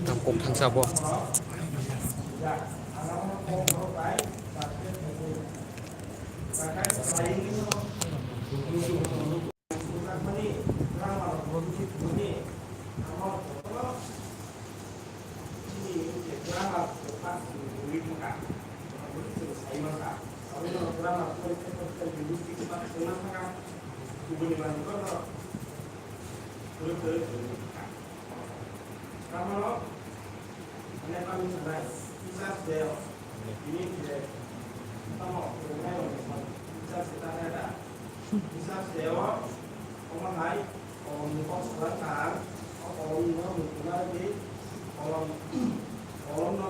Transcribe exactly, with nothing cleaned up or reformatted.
Tang kok thangsa bo. Tamano Nepal ni sanai, Teachers Day o, bini je, tamo, Teachers Day ta khe da, Teachers Day o, omo hai, kolom ni kok salang kaham, o kolom no muchunai di, kolom, kolom no